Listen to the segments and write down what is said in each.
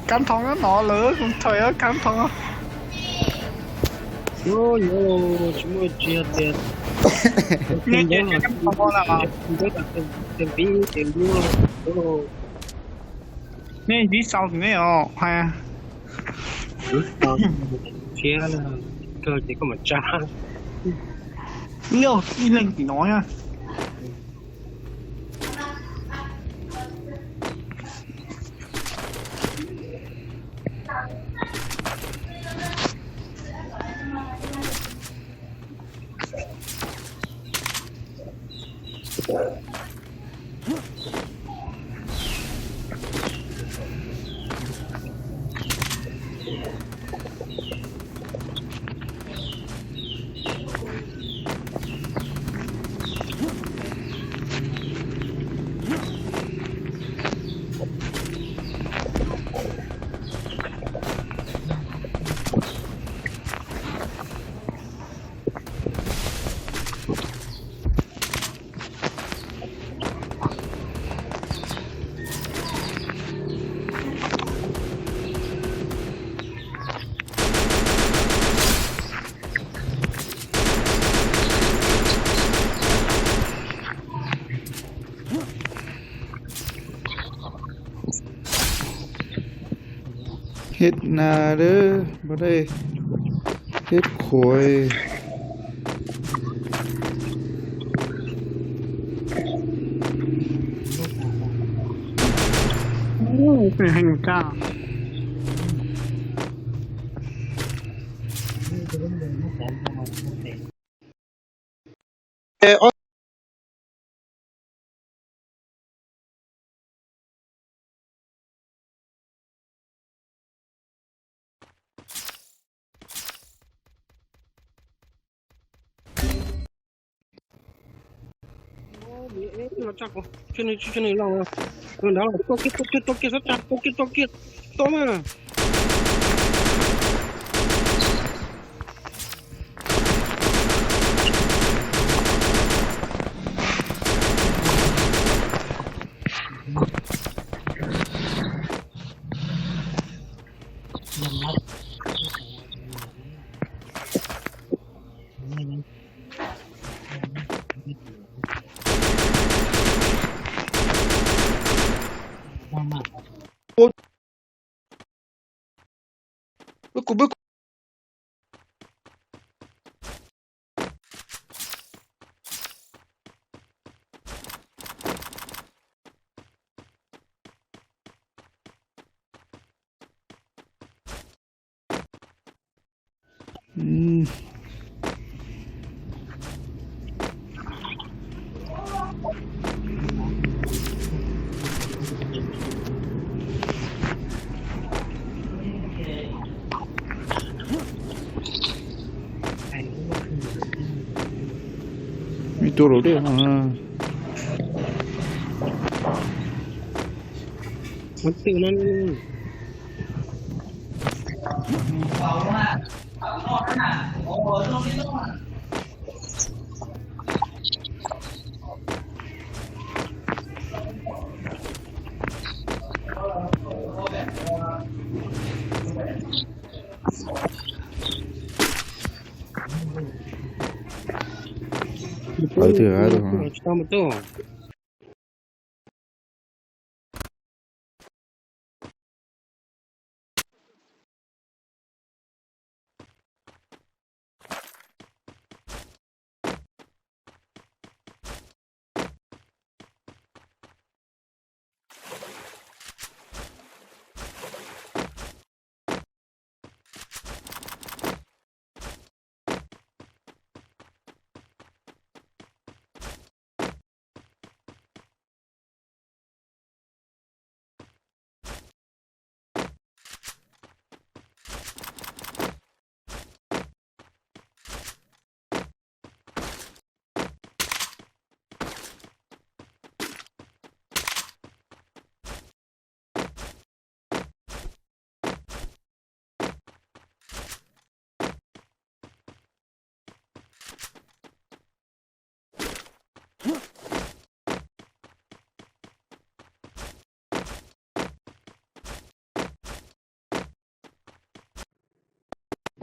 Kab thoob nyob no lawm, kuv thaij kab thoob. Yuav tsis muaj tsis tias npib ces muaj. Nej npib xaus tim nej os, hais. Npib xaus, tshiab kawg ces koj mam tsa. Ib leeg tim no na. Hit na, npaj dej, hit khuav. Tua kiag, tua kiag, tua kiag, tua kiag, tua kiag, tua mas. Pub kuv, pub kuv. Ib tug laus dej no. Ua twg no. Lawv twb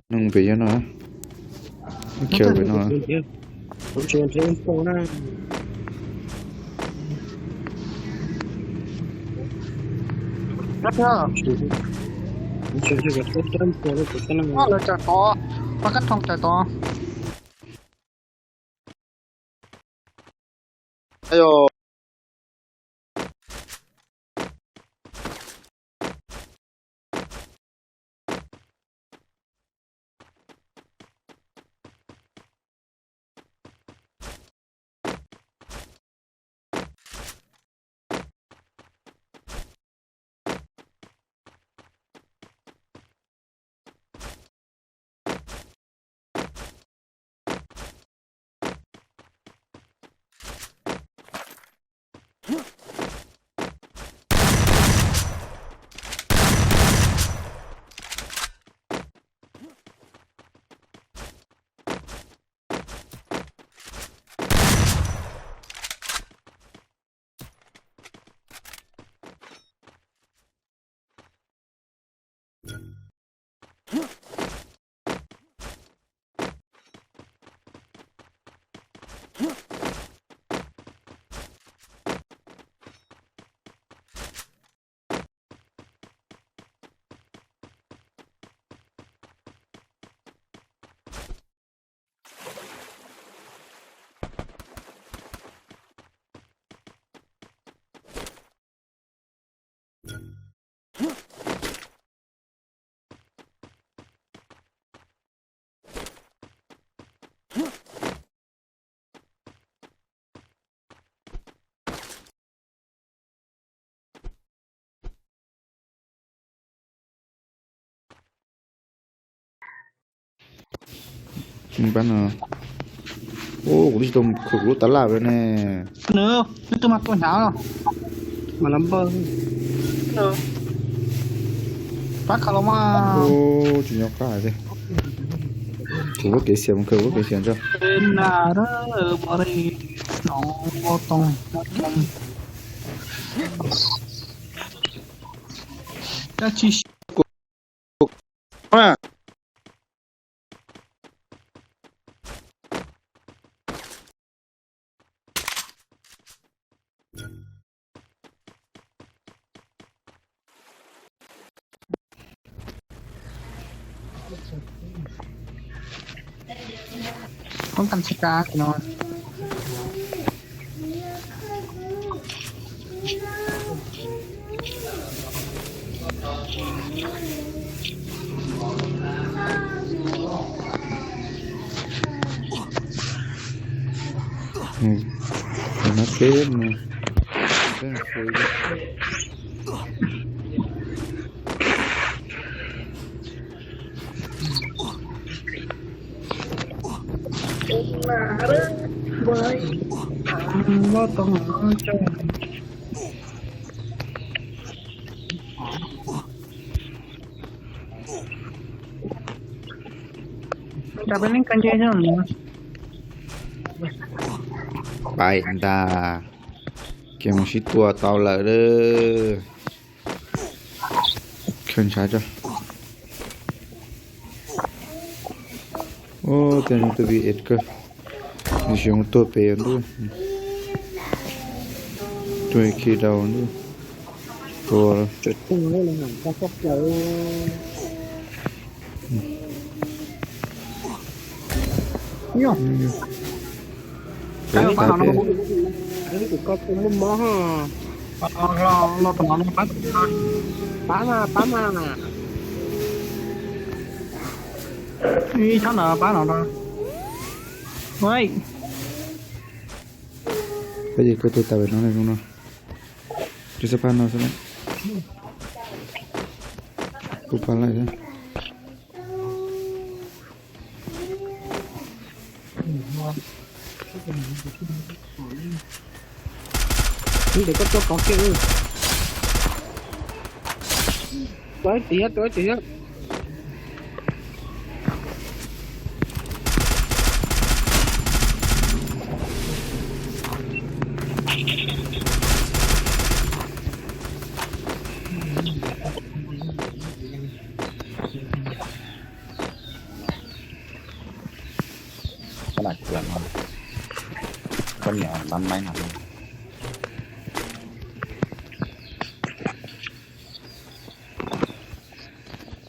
Nws pem yog no, kiag pem no. Lawv tawm tod, pab kab thoo tawm tod. Pab no, ua kuv twb tsis tau khuam kuv lub tab laj li ne. Nws, nws twb mas tua hnyav los, mas lov npawg. Pab khaws los mas. Tsis nyob qab thiab. Kuv muab kev xiam mus khaws kuv lub kev xiam tso. Na, no, too, too. Kab tsis Koob kas tsis kav no. Nab peb no, peb no. Pais ntag, ces mus sib tua tau lawm. Khaws ntshav tso. Ua tej no tus V S kawg, nws tsis zoo tuag pem ntuj. Tuag khi dau ntuj. Tua. Pab no, pab no, pab mas, pab mas. Ib txhob ntawd pab no. Pab ces koj tua tas pem no zoo no. Tus xab pab no xwb na. Kuv pab lawm thiab. Ntev koj tuaj kov kiag. Tua ib tug thiab, tua ib tug thiab. Tam kuv no, koj niam ntab maib no.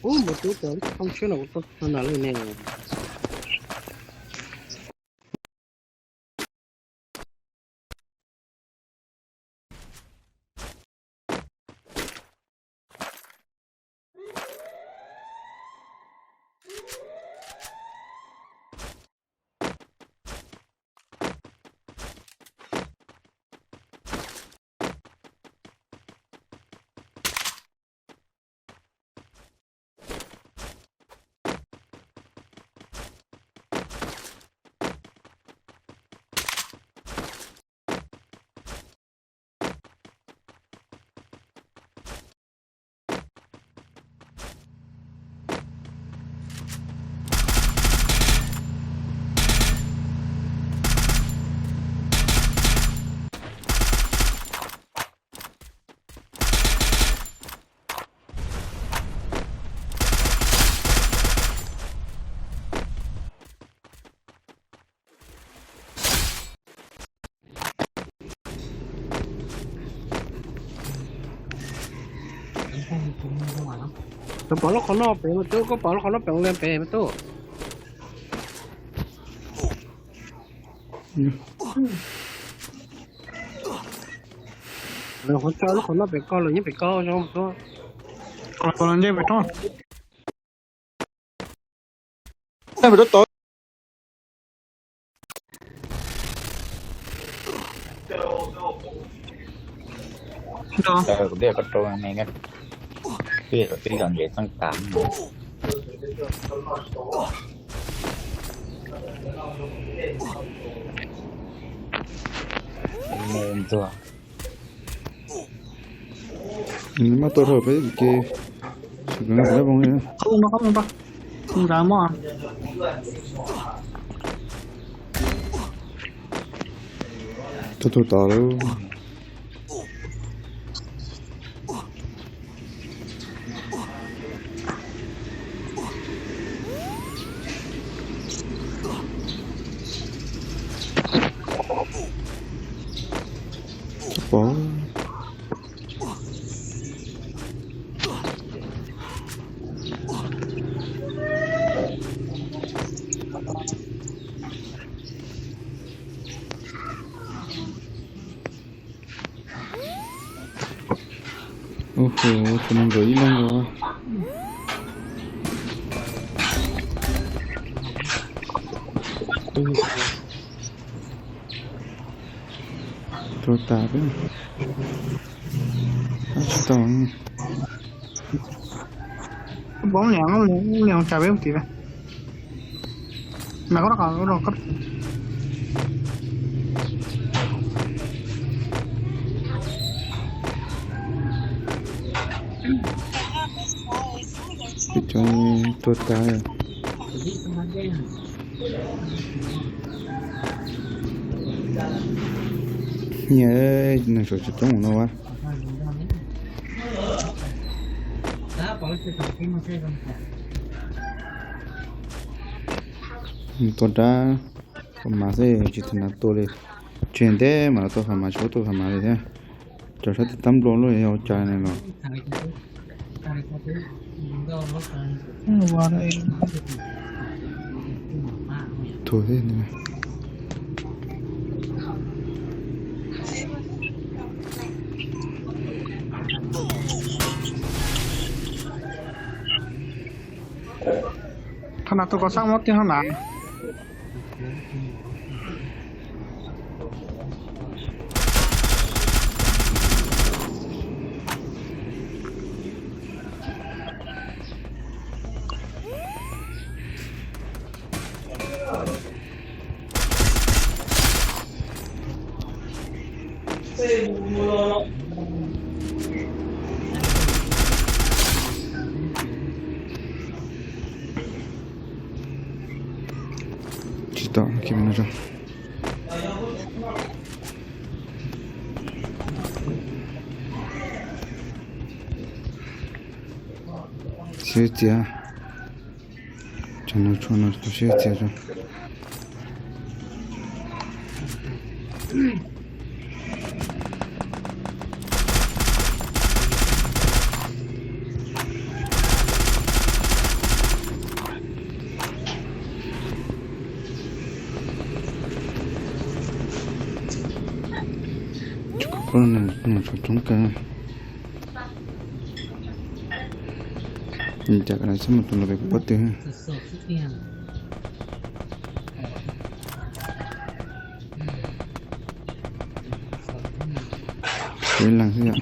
Ub, mus tub cov thooj tshiab no kuv tuaj txog nram lawm ne. Koj pom lub qhov no pem mas tub, koj pom lub qhov no pem ua li pem mas tub. Lawv qhov tso lub qhov no pem koj, lawv nyob pem koj zoo tuaj. Qhov no nce pem roob. Pem roob tod. Kuv twb kom tau me, twb kom twb kom ntses txeej tas me ntxuag. Nws muab tua rau peb ces, sim no peb poob li. Qhov no qhov no, nrad mog. Tus tus tod lawm. Pom. Ua hu, tus neeg nkaum ib leeg nkaus. Tua tas peb, tsis tau. Poob lias, lias tsa peb mus tim. Mas koj rov qab, koj rov qab. Peb cov tuag tas. Nyias neeg saum tsis coob no a. Tua dab, hauv mas xwb tsis tau nas tua li. Tseg ntev mas los tua hauv mas, tsis paub tua hauv mas li thiab. Cov sab tim tab nplua luaj yog ua cas ne los. Thuam thiab ne. Thaj nas tua koj sab muab tiag no na. Tsis tau, kib no tso. Siab txias. Cov no tshuav no tau siab txias tso. Cov koj mus tsaus coob kawg. Cas koj na xab mus tus los pem kuv pob tw. Ib leeg xwb yom.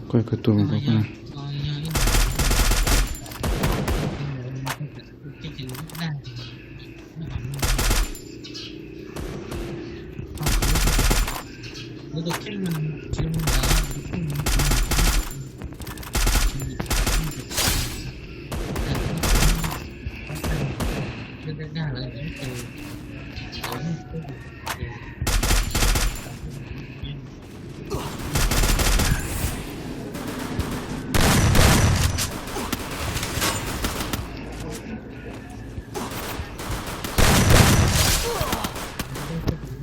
Koj kawg tuag mas koj.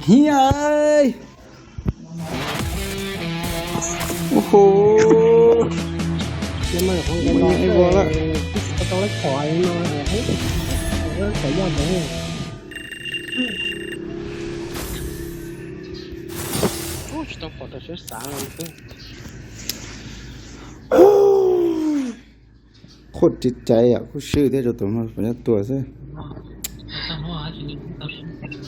Hiaj. Ua ho. Ua nyob ib vuag lawm. Tsis tau pom rau siab xav. Qhuaj tiv caiv yom, kuj swb thiab rau tus no puas nyob tua xwb.